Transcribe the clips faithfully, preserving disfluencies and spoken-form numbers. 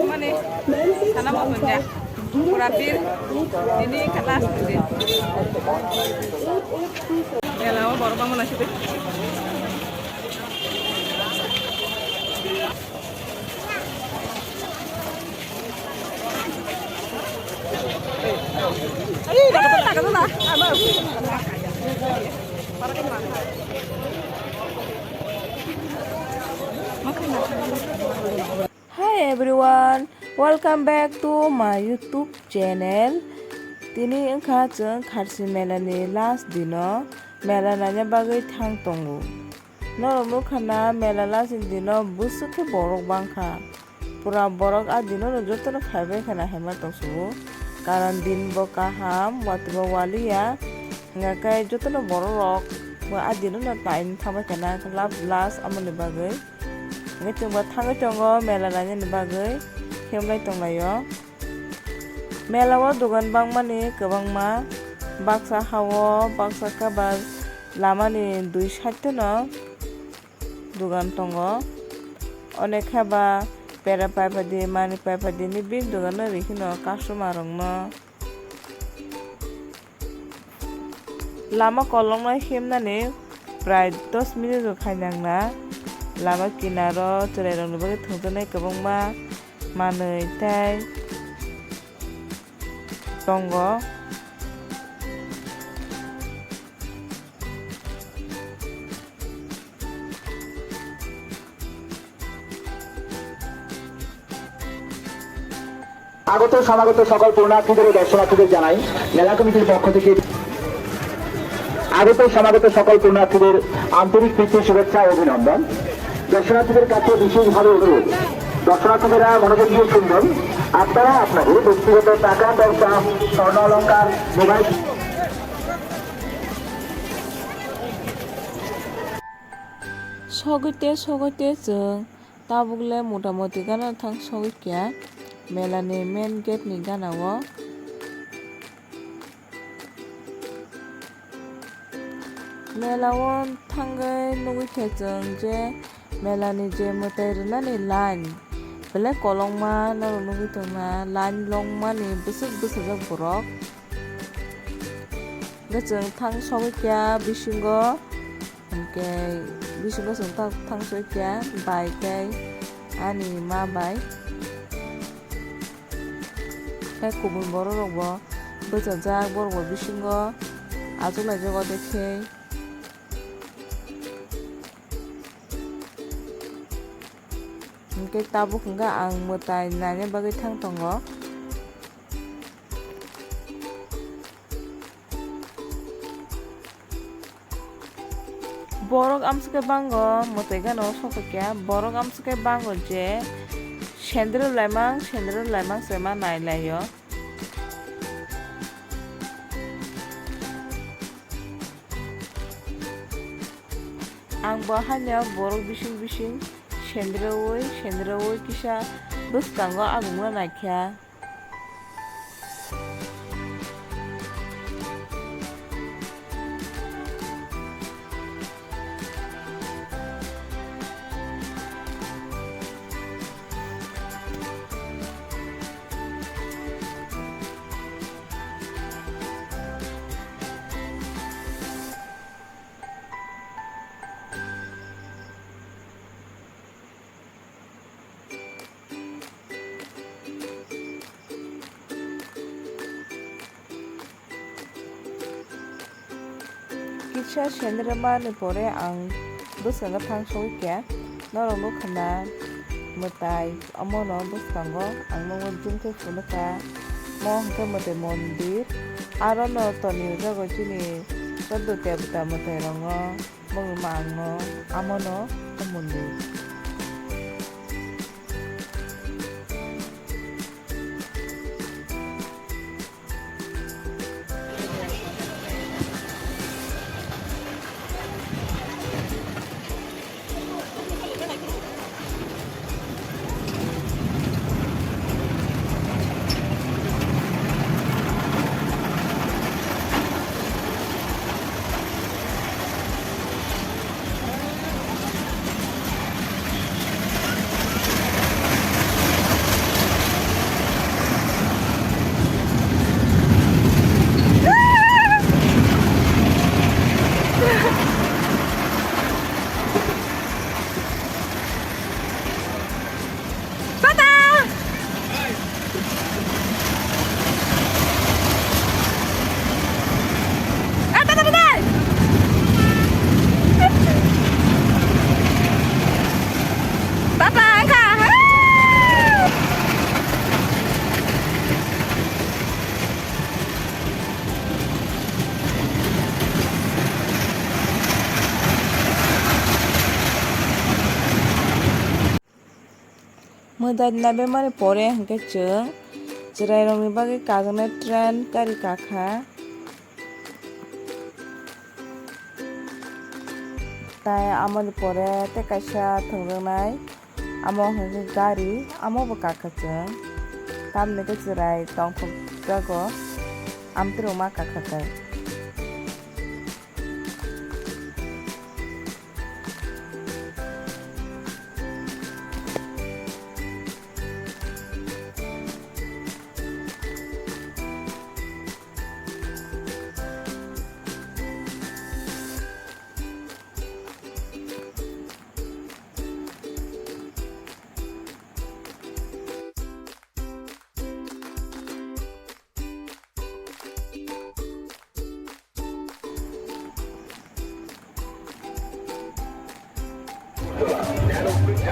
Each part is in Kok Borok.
Mane, sana mo tunja. Pura bir, ini kena sendiri. Ya, lama baru bangun nasi tuh. Hi everyone, welcome back to my YouTube channel. Tini wngkha chwng Kharsi Mela ni last dino, mela naina bagwi thang tongo. Norok nukha na, mela last ni dino bwswk khe borok bangkha. Pura borok a dino no jotono phaibai khana hema tongsugo. Karon din bo kaham, watwi bo waliya. Hwnga khe jotono borok rok bo a dino no time thangbai khana last, last amoni bagwi. Hwnkhe chwng bo thangwi tongo mela nainani bagwi, himlai tonglaio. Mela o dogan bangmani kwbangma, baksa ha o, baksa khe ba lamani dui side no dogan tongo. Onek khe ba pera paiphadi, mani paiphadi ni bini dogan no ri kheno customer rok no. Lama kolokno himnani prai dos minute rok hai nangna. Lama kinaro chwrairokni bagwi thwngjaknai kwbangma manwi tei tongo. আগত সমাগত সকল পুণ্যার্থীদের ও দর্শনার্থীদের জানাই মেলা কমিটির পক্ষ থেকে আগত সমাগত সকল পুণ্যার্থীদের আন্তরিক প্রীতি, শুভেচ্ছা ও অভিনন্দন। দর্শনার্থীদের কাছে বিশেষভাবে অনুরোধ, দর্শনার্থীরা মনোযোগ দিয়ে শুনবেন। আপনারা আপনাদের ব্যক্তিগত টাকা, পয়সা, স্বর্ণ অলংকার, mobile Sogwi te, sogwi te chwng tabuk le mota moti gana thang sogwi kya, mela ni main gate ni gana o. Mela o thangwi nugwi khe chwng je mela ni je mwtai rwnani line belai kolokma norok nugwi tongna, line longmani bwswk bwsajak borok. Hwnkhe chwng thang sogwi kya bisingo, hwnkhe bisingo chwng thang, thang sogwi kya bai tei ani ma bai. Tei kubun borok rok bo bwchajak, borok bo bisingo achuk laijak o dekhe. Hwnkhe tabuk hwnkhe ang mwtai naina bagwi thang tongo. Borok amswk khe bango mwtai gana o sokha kya, borok amswk khe bango je sendro laimang, sendro laimang se ma nai laio. Ang bo haino borok bising bising sendroui sendroui kisa bwskango agungna naikha. Kisa sendrwmani pore ang bwskango thang sogwi kha, norok nukha na mwtai, omono bwskango ang nukgo jumtwi phunukha, mo hwnkhe mwtai mondir, arono tonijogo chini choddo debota mwtairokno. Bongni ma ang no amo no o mondir. Mwtai nabemani pore hwnkhe chwng chwrairokni bagwi kajaknai train gari kakha. Tai amoni pore tei kaisa thwngjaknai, amo hwnkhe gari, amo bo kakha chwng. Tamni khe chwrai tongthokjago, amtwrwngma kakha tai.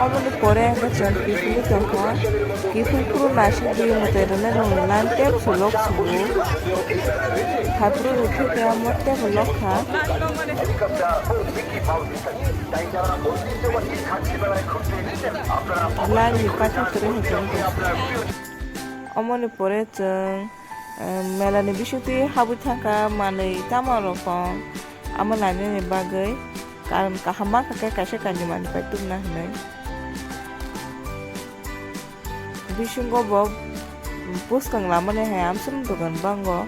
Oboni pore hwnkhe chwng kiphilwi tongkha. Kiphil phuru naisik di mwtai rwnai rokni line tei pholok sugo. Haiphuru rwkhe khe amo teibo lokha. Line ni paithak kwrwi hwnkhe wngkha. Omoni pore chwng, eh, mela ni bisingtwi habwi thangkha manwi tamo rokong, amo lainani bagwi karon kaham mankha khe kaisa kainwi manwi pai tubuna hinwi. Bisingo bo, mm, bwskang lamani hai amswrwng dogan bango.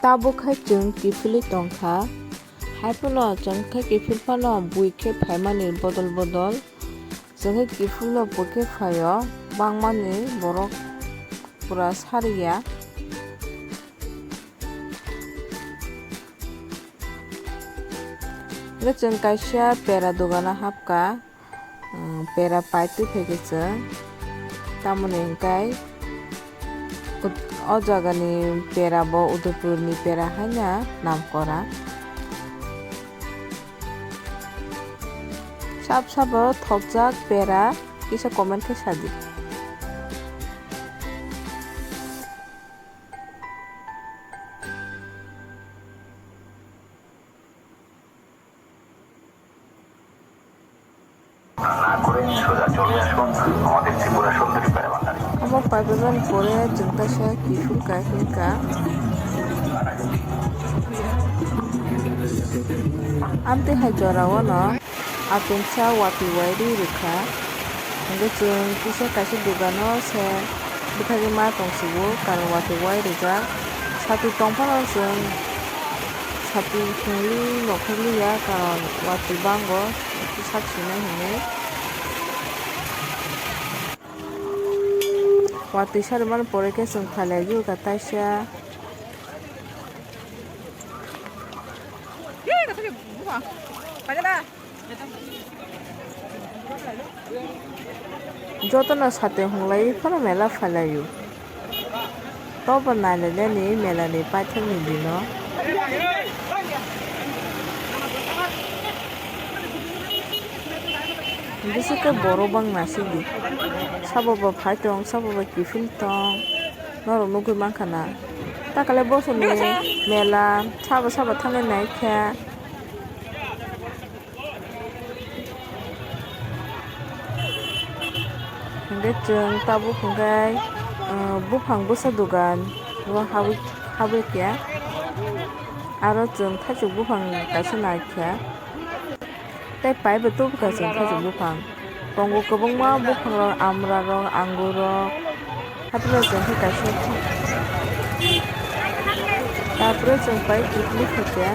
Tabuk hai chwng kiphilwi tongkha, hai phano chwng khe kiphil phano bui khe phaimani bodol bodol. Chwng khe kiphilno bui khe phaio, bangmani borok pura sariya. Hwnkhe chwng kaisa pera dogano hapkha. Pera pai twi phaikhe chwng tamoni hwnkhe o jagani pera bo Udaipurni pera haino namkora. Sab sabo thokjak pera kisa comment khe sadi. না করে সোজা চলে আসুন আমাদের ত্রিপুরা সুন্দরী প্যারা বাঙালি। Omo paibabani pore chwng kaisa kiphil kaisa wngkha. Amtwi hai jorao no achomsa watwi wairwi rwkha. Hwnkhe chwng kisa kaisa dogano se bwthagwi ma tongsigo, karon watwi wai rijak. Satwi tongphano chwng satwi chwngli nokhorliya, karon watwi bango sak sinai hinwi. Watwi sarimani pore khe chwng phailaiwi kaisa. Jotono satwi hwnglaiwi phano mela phailaio. Tobo nailainani melani paithakni dino. Bwswk khe borok bang naisidi. Sabo bo phai tong, sabo bo kiphil tong. Norok nugwi mankha na. Takale bosongni mela sabo sabo thangwi naikha. Hwnkhe chwng tabuk hwnkhe, ah, buphang bwsa dogan o habwi, habwi khe. Aro chwng thaichuk buphang kaisa naikha. Tei paibo tubukha chwng thaichuk buphang. Tongo kwbangma buphangrok, amrarok, angurrok. Haphano chwng khe kaisa. Tapre chwng pai picnic khaikha.